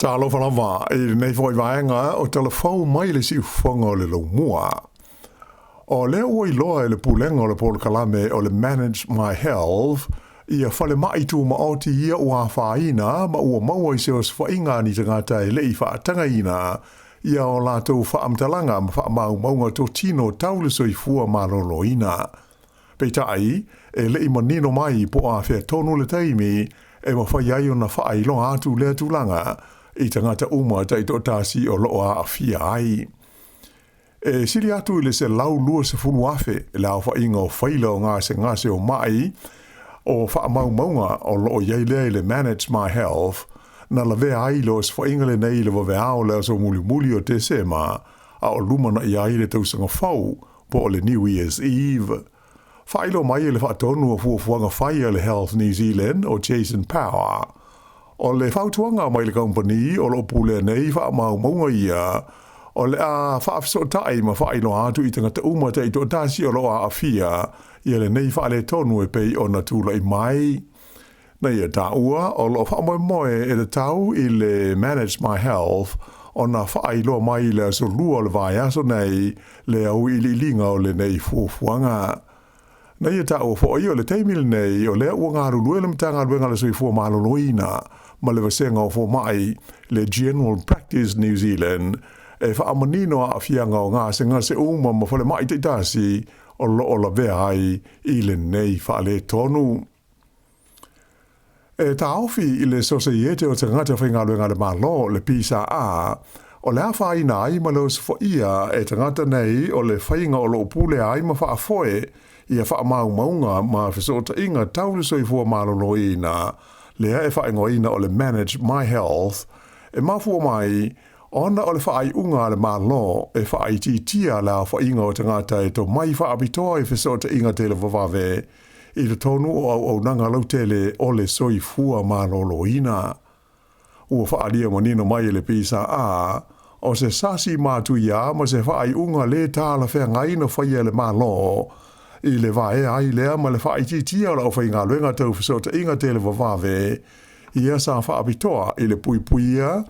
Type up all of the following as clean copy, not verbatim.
Talofa lava i lenei foi vaega o talafou mai le siufofoga o le laumua. O lea ua iloa e le Pulega o le Polokalame o le Manage My Health ia falemai tumaoti ia ua afaina ma ua maua i se osofaiga a ni tagata e le i faatagaina ia o latou faamatalaga ma faamaumauga totino tau le soifua maloloina. Peitai, e le i manino mai po o afea tonu le taimi e mafai ai ona faailoa atu lea tulaga i tagata uma taitoatasi o lo o aafia ai. E sili atu i le 120,000 le aofaiga o faila o gasegase o mai o faamaumauga o lo o i ai lea i le Manage My Health na lavea ai le osofaiga lenei i le vaveao o le aso mulimuli o Tesema a o lumanai ai le tausaga fou po o le New Year's Eve. Faailoa mai e le faatonu o fuafuaga fai a le Health New Zealand o Jason Power, o le fautuaga mai le kamupani o lo o pulea nei faamaumauga ia, o le a faafesootai ma faailoa atu i tagata uma taitoatasi o lo o aafia ia lenei faaletonu e pei ona tulai mai. Na ia taua, o lo o faamoemoe e tatau i le Manage My Health ona faailoa mai i le aso Lua o le vaiaso nei le auiliiliga o lenei fuafuaga. Na ia taua foi o le taimi lenei o lea ua galulue le Matagaluega a le Soifua Maloloina ma le Vasega o Fomai, le General Practice New Zealand, e faamanino aafiaga o gasegase uma ma falemai taitasi o lo o lavea ai i lenei faaletonu. E taofi i le Sosaiete o Tagata Faigaluega a le Malo, le PSA, o le afaina ai ma le osofaia e tagata nei o le faiga o lo o pulea ai ma faafoe ia faamaumauga ma fesootaiga tau le soifua maloloina, lea e faaigoaina o le Manage My Health, e mafua mai ona o le faaiuga a le Malo e faaitiitia le aofaiga o tagata e tomai faapitoa i fesootaiga televavave i totonu o auaunaga lautele o le soifua maloloina. Ua faaalia manino mai e le PSA, o se sasi matuia ma se faaiuga lē talafeagai na faia e le Malo i le vaea ai lea ma le faaitiitia o le aufaigaluega tau fesootaiga televavave ia sa faapitoa i le puipuia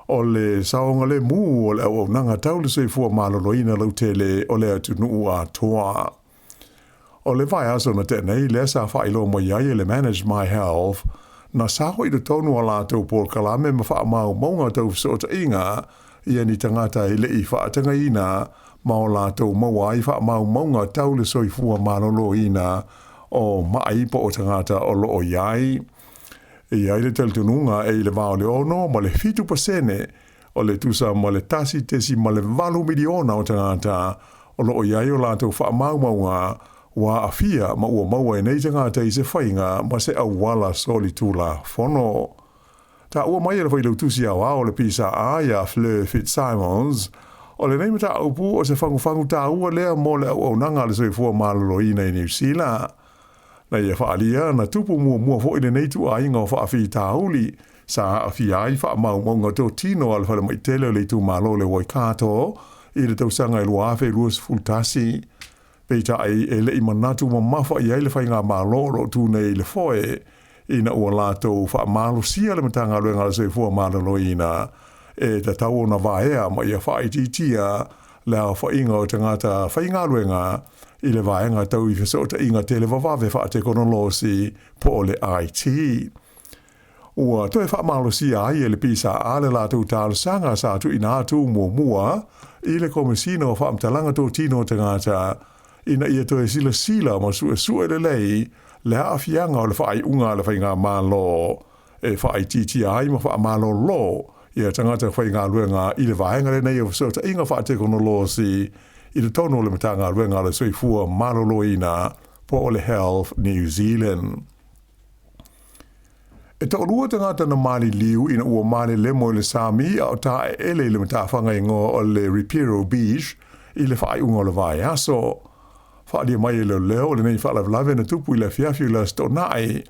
o le saogalemu o le auaunaga tau le soifua maloloina lautele o le atunuu atoa. O le vaiaso na tea nei lea sa faailoa mai ai e le Manage My Health, na sao i totonu o latou polokalame ma faamaumauga tau fesootaiga ia ni tagata e le i faatagaina ma o latou maua ai faamaumauga tau le soifua maloloina o maʻi po o tagata o lo o i ai. E i ai le talitonuga e i le va o le 6 ma le 7% o le tusa ma le 1.8 miliona o tagata o lo o i ai o latou faamaumauga ua aafia ma ua maua e nei tagata i se faiga ma se auala solitulafono. Taua mai e le Failautusi Aoao o le PSA ia Fleur Fitzsimons, o lenei mataupu o se fagufagu taua lea mo le auaunaga a le soifua maloloina i Niu Sila. Na ia faaalia na tupu muamua foi lenei ituaiga o faafitauli sa aafia ai faamaumauga totino a le falemai tele o le itumalo o le Waikato i le tausaga e 2021. Peitai, e le i manatu mamafa i ai le faigamalo o lo o tu nei i le foe ina ua latou faamalosia le Matagaluega a le Soifua Maloloina e tatau ona vaea ma ia faaitiitia le aofaiga o tagata faigaluega i le vaega tau i fesootaiga televavave faatekonolosi po o le IT. Ua toe faamalosia ai e le PSA le latou talosaga sa tuuina atu muamua i le Komesina o Faamatalaga Totino o Tagata ina ia toe silasila ma suesue lelei le aafiaga o le faaiuga a le Faigamalo e faaitiitia ai ma faamalolo ia tagata faigaluega i le vaega lenei o fesootaiga faatekonolosi i totonu o le Matagaluega a le Soifua Maloloina po o le Health New Zealand. E toalua tagata na maliliu ina ua malelemo i le sami a o taeele i le matafaga igoa o le Ripiro Beach i le faaiuga o le vaiaso. Faaalia mai e leoleo o lenei faalavelave na tupu i le afiafi o le Aso Toonai,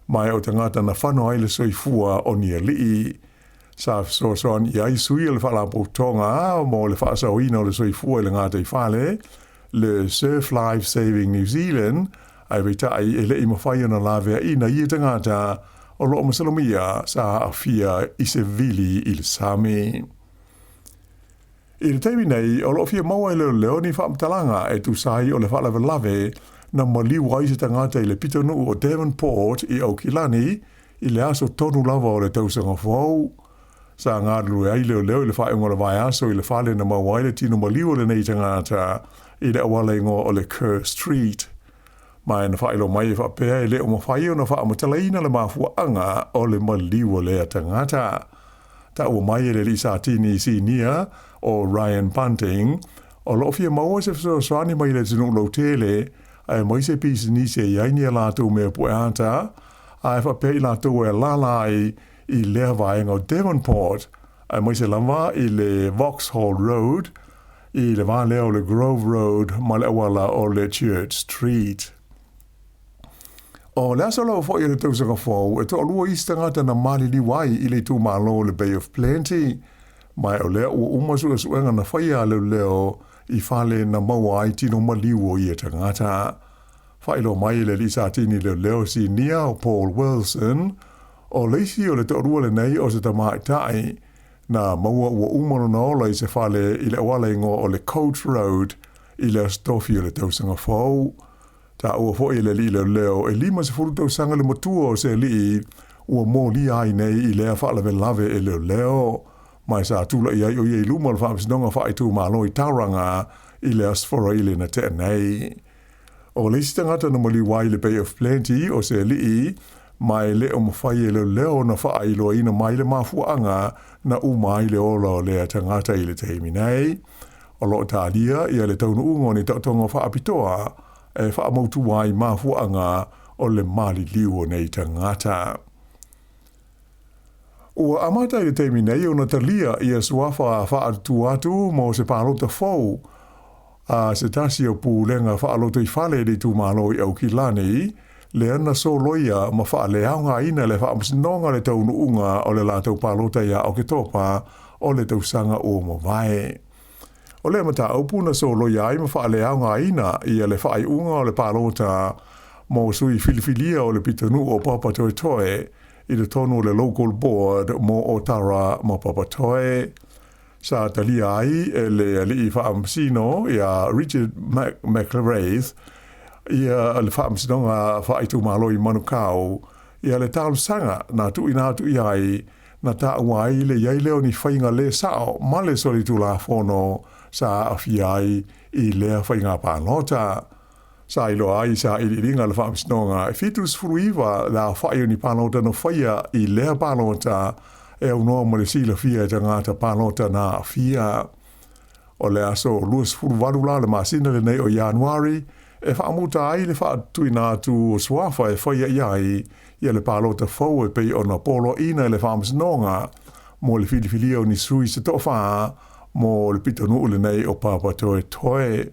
ma e o tagata na fano ai le soifua o ni alii. Sa fesoasoani i ai sui o le Faalapotopotoga mo le faasaoina o le soifua i le gataifale, le Surf Life Saving New Zealand, ae peitai e le i mafai ona laveaiina ia tagata o loo masalomia sa aafia i se vili i le sami. I le taimi nei, o loo fia maua e leoleo ni faamatalaga e tusa ai o le faalavelave na maliu ai se tagata i le pitonuu o Devonport i Aukilani i le aso tonu lava o le tausaga fou. Sa galulue ai leoleo i le faaiuga o le vaiaso i le fale na maua ai le tino maliu o lenei tagata i le auala igoa o le Kerr Street. Ma na faailoa mai e faapea e le o mafai ona faamatalaina le mafuaaga o le maliu o lea tagata. Taua mai e le alii Satini Sinia o Ryan Bunting, o loo fia maua se fesoasoani mai le atunuu lautele, aemaise pisinisi e i ai ni a latou mea pueata, ae faapea i latou e alaala ai i lea vaega o Devonport, aemaise lava i le Vauxhall Road, i le va lea o le Grove Road ma le auala o le Church Street. O le aso lava foi o le tausaga fou, e toalua isi tagata na maliliu ai i le itumalo o le Bay of Plenty, ma o lea ua uma suesuega na faia a leoleo i fale na maua ai tino maliu o ia tagata. Faailoa mai e le alii Satini leoleo Sinia o Paul Wilson, o le isi o le toalua lenei o se tamaitai na maua ua uma lona ola i se fale i le auala igoa o le Coach Road i le Aso Tofi o le tausaga fou. Taua foi e le alii leoleo e 50 tausaga le matua o se alii ua molia ai nei i lea faalavelave e leoleo, ma sa tula'i ai o ia i luma o le Faamasinoga Faaitumalo i Tauranga i le Aso Faraile na tea nei. O le isi tagata na maliu ai i le Bay of Plenty o se alii, ma e le o mafai e leoleo ona faailoaina mai le mafuaaga na uma ai le ola o lea tagata i le taimi nei. O loo talia ia le taunuuga o ni taotoga faapitoa e faamautu ai mafuaaga o le maliliu o nei tagata. Ua amata i le taimi nei ona talia ia suafa faatutua atu mo se palota fou a se tasi o pulega faalotoifale i le itumalo i Aukilani, lea na soloia ma faaleaogaina le Faamasinoga le taunuuga o le latou palota ia Oketopa o le tausaga ua mavae. O lea mataupu na soloia ai ma faaleaogaina ia le faaiuga o le palota mo sui filifilia o le pitonuu o Papatoetoe i totonu o le Local Board mo Otara ma Papatoe. Sa talia ai e le alii faamasino ia Richard McIlwraith ia le Faamasinoga Faaitumalo i Manukau ia le talosaga na tuuina atu i ai na taua ai le i ai lea o ni faiga le sao ma le solitulafono sa aafia ai i lea faiga palota. Sa iloa ai i sailiiliga a le Faamasinoga e 79 le aofai o ni palota na faia i lea palota e aunoa ma le silafia e tagata palota na aafia. O le aso 28 la o le masina lenei o Ianuari e faamuta ai le faatuina atu o suafa e faia i ai ia le palota fou e pei ona poloaiina e le Faamasinoga mo le filifilia o ni sui se toafa mo le pitonuu lenei o Papatoetoe.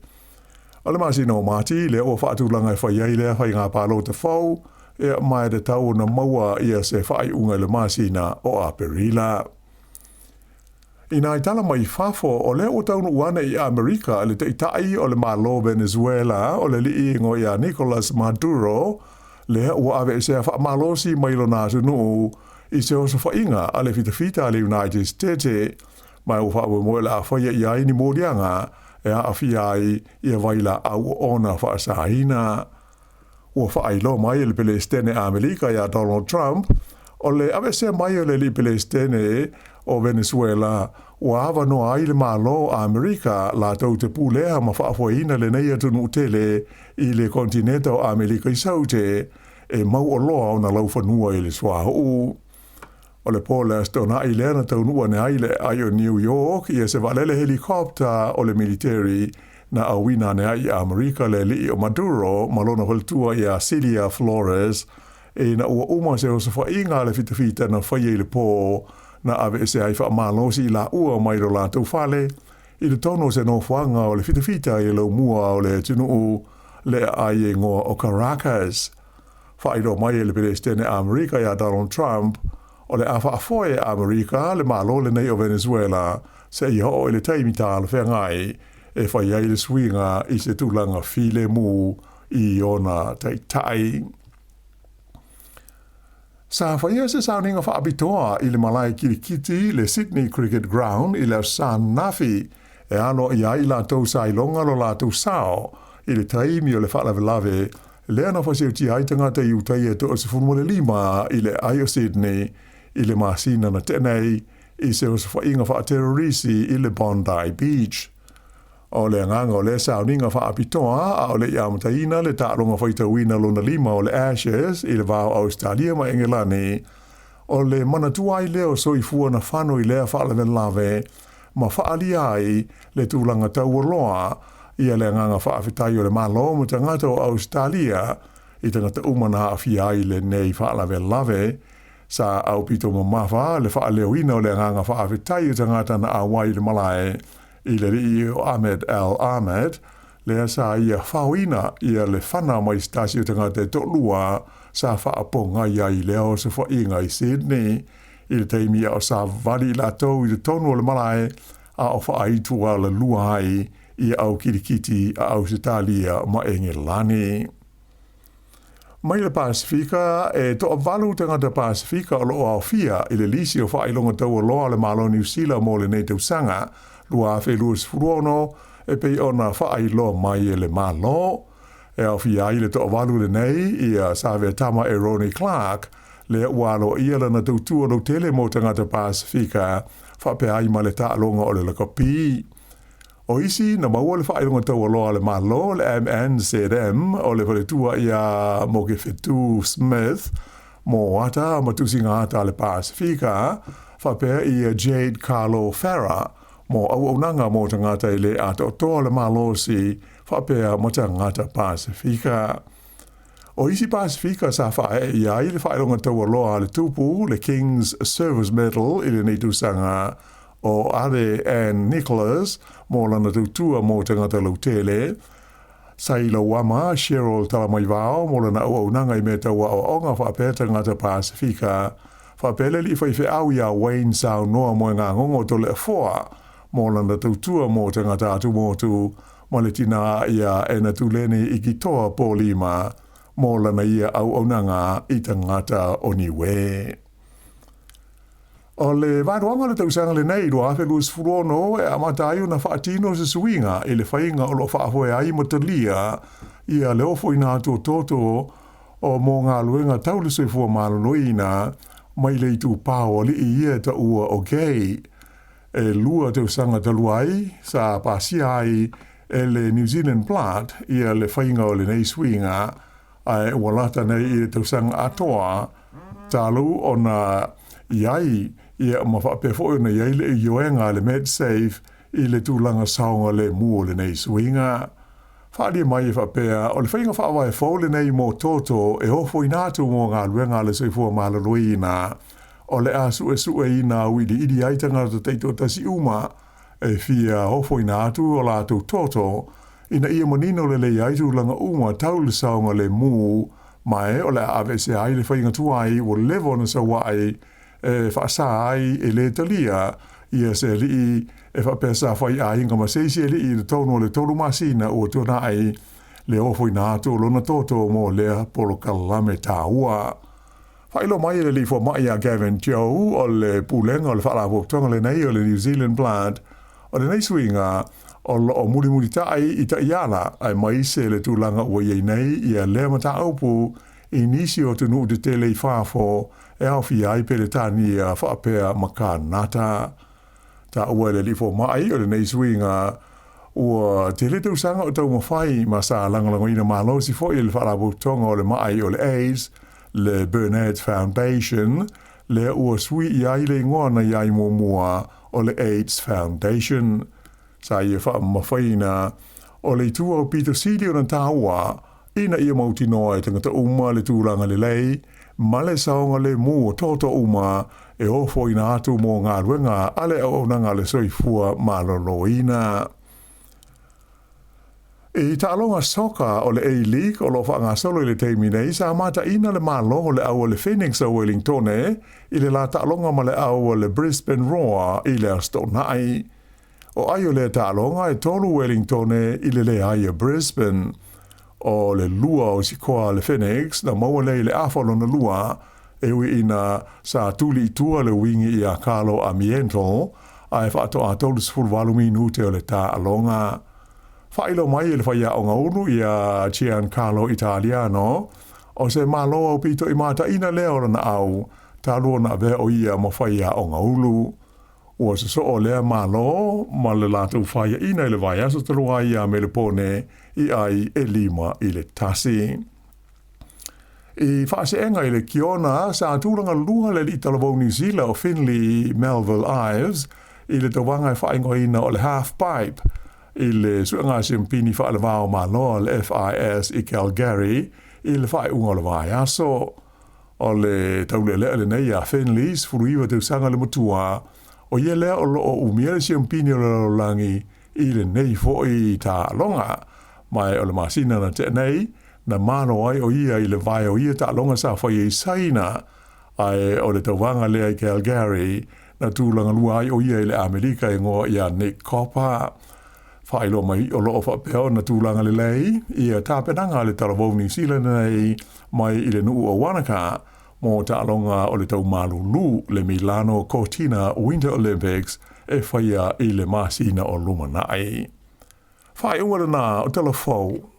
O le masina o Mati lea ua faatulaga e fai ai lea faiga palota fou, ia ma e tatau ona maua ia se faaiuga i le masina o Aperila. I nai tala mai fafo, o lea ua taunuu ane i Amerika le taitai o le Malo Venezuela o le alii igoa ia Nicolas Maduro, lea ua aveesea faamalosi mai lona atunuu i se osofaiga a le fitafita a le United States, ma ua faamoemoe o le a faia i ai ni moliaga e aafia ai ia vailaau oona faasaina. Ua faailoa mai e le Peresetene Amerika ia Donald Trump, o le aveesea mai o le alii Peresetene o Venezuela ua avanoa ai le Malo Amerika latou te pulea ma faafoeina lenei atunuu tele i le konetineta o Amerika i Saute e mauoloa ona laufanua i le suauu. O le po o le Aso Toonai lea na taunuu ane ai le aai o New York ia se vaalele helicopter o le militeri na auina ane ai i Amerika le alii o Maduro ma lona faletua ia Cilia Flores ina ua uma se osofaiga a le fitafita na faia i le po na aveese ai faamalosi i laua mai lo latou fale i totonu o se nofoaga o le fitafita i le laumua o le atunuu le aai e igoa o Caracas. Faailoa mai e le Peresetene Amerika ia Donald Trump, o le a faafoe e Amerika le Malo lenei o Venezuela seia oo i le taimi talafeagai e fai ai le suiga i se tulaga filemu i ona taitai. Sa faia se sauniga faapitoa i le malae kirikiti le Sydney Cricket Ground i le Aso Sa ananafi e alo ai i latou sa iloga lo latou sao i le taimi o le faalavelave lea na fasioti ai tagata i uta e 15 i le aai o Sydney i le masina na tea nei i se osofaiga faaterorisi i le Bondi Beach. O le agaga o lea sauniga faapitoa a o le i amataina le taaloga faitauina lona lima o le Ashes i le va o Ausetalia ma Engelani, o le manatua ai lea o soifua na fano i lea faalavelave ma faaalia ai le tulaga taualoa ia le agaga faafetai o le Malo ma tagata o Ausetalia i tagata uma na aafia ai i lenei faalavelave. Sa aupito mamafa le faaleoina o le agaga faafetai o tagata na auai i le malae i le alii o Ahmed Al Ahmed, lea sa ia faoina ia le fana mai se tasi o tagata e toalua sa faapogai ai i lea osofaiga i Sydney i le taimi a o savali i latou i totonu o le malae a o faaitualalua ai ia au kirikiti a Ausetalia ma Engelani. Mai le Pasefika, e toavalu tagata Pasefika o lo o aofia i le lisi o faailoga taualoa a le Malo o Niu Sila mo lenei tausaga 2026 e pei ona faailoa mai e le Malo. E aofia ai le toavalu lenei ia Saveatama Eroni Clark, lea ua aloaia lana tautua lautele mo tagata Pasefika faapea ai ma le taaloga o le lakapi. O isi na maua le faailoga taualoa a le Malo, le MNZM, o le faletua ia Mokefetu Smith, mo ata ma tusiga ata a le Pasefika, faapea ia Jade Carlo Farah, mo auaunaga mo tagata e le atoatoa le malosi, faapea ma tagata Pasefika. O isi Pasefika sa faaee i ai le faailoga taualoa a le Tupu, le King's Service Medal i lenei tausaga, o Ade Ann Nicholas mo lana tautua mo tagata lautele, Sailauama Cheryl Talamaivao mo lana auaunaga i mea tau aoaoga faapea tagata Pasefika, faapea le alii faifeau ia Wayne Saunoa Moegagogo Toleafoa mo lana tautua mo tagata atumotu, ma le tinā ia Ena Tuleni Ikitoa Polima mo lana ia auaunaga i tagata o Niue. O le vaeluaga o le tausaga lenei 2026 e amata ai ona faatino se suiga i le faiga o lo o faafoe ai ma talia ia le ofoina atu o toto o mo galuega tau le soifua maloloina mai le itupa o alii ia e taua o gay. E lua tausaga talu ai, sa pasia ai e le New Zealand Blood ia le faiga o lenei suiga, ae ua lata nei i le tausaga atoa talu ona i ai ia ma faapea foi ona i ai le ioega a le Medsafe i le tulaga saogalemu o lenei suiga. Faaalia mai e faapea, o le faiga faavae fou lenei mo toto e ofoina atu mo galuega a le soifua maloloina, o le a suesueina auiliili ai tagata taitoatasi uma e fia ofoina atu o latou toto ina ia manino lelei ai tulaga uma tau le saogalemu, ma e o le a aveesea ai le faiga tuai ua leva ona saua'i e faasa ai e lē talia ia se alii e faapea sa fai aiga ma se isi alii i totonu o le 3 masina ua tuana'i le ofoina atu o lona toto mo lea polokalame taua. Faailoa mai e le alii fomai ia Gavin Joe o le pulega o le faalapotopotoga lenei o le New Zealand Blood, o lenei suiga o lo o mulimulita'i i taiala aemaise le tulaga ua i ai nei ia lea mataupu i nisi o atunuu tetele i fafo e aofia ai Peretania faapea ma Kanata. Taua e le alii fomai o lenei suiga ua tele tausaga o taumafai ma sa lagolagoina malosi foi e le faalapotopotoga o le ma'i o le AIDS, le Burnett Foundation, lea ua sui i ai le igoa na i ai muamua o le AIDS Foundation. Sa ia faamamafaina o le itu aupito sili ona taua ina ia mautinoa e tagata uma le tulaga lelei ma le saogalemu o toto uma e ofoina atu mo galuega a le auaunaga a le soifua maloloina. I taaloga soka o le A-League o lo o faagasolo i le taimi nei, sa mataina le Malo o le au a le Phoenix o Wellingtone i le la taaloga ma le au a le Brisbane Roar i le Aso Toonai. O ai o lea taaloga e 3 Wellingtone i le leai a Brisbane. O le lua o sikoa a le Phoenix na maua lea i le afa lona lua E ui ina sa tuli i tua le uigi iā Carlo Armiento ae faatoa 38 minute o le taaloga. Faailoa mai e le faiaoga ulu iā Giancarlo Italiano, o se malo aupito i mataina lea o lana au talu ona avea o ia ma faiaoga ulu. Ua sosoo lea malo ma le latou faiaina i le vaiaso talu ai iā Melepone i ai e 5-1. I faaseega i le Kiona, sa tulaga lua le alii talavou Niu Sila o Finley Melville Ives i le tauvaga e faaigoaina o le Half Pipe i le suega siampini faale-va o Malo a le FIS i Calgary i le faaiuga o le vaiaso. O le taulealea lenei ia Finley, 19 tausaga le matua, o ia lea o loo umia le siampini o le lalolagi i lenei foi taaloga. Ma o le masina na tea nei, na malo ai o ia i le vae o ia taaloga sa faia i Saina, ae o le tauvaga lea i Calgary, na tulaga lua ai o ia i le Amerika e igoa ia Nick Copper. Faailoa mai o loo faapea ona tulaga lelei ia tapenaga a le talavou Niu Sila nei mai i le nuu o Wanaka mo taaloga o le tau malulu le Milano Cortina Winter Olympics e faia i le masina o lumanai. Faaiuga lena o Tala Fou.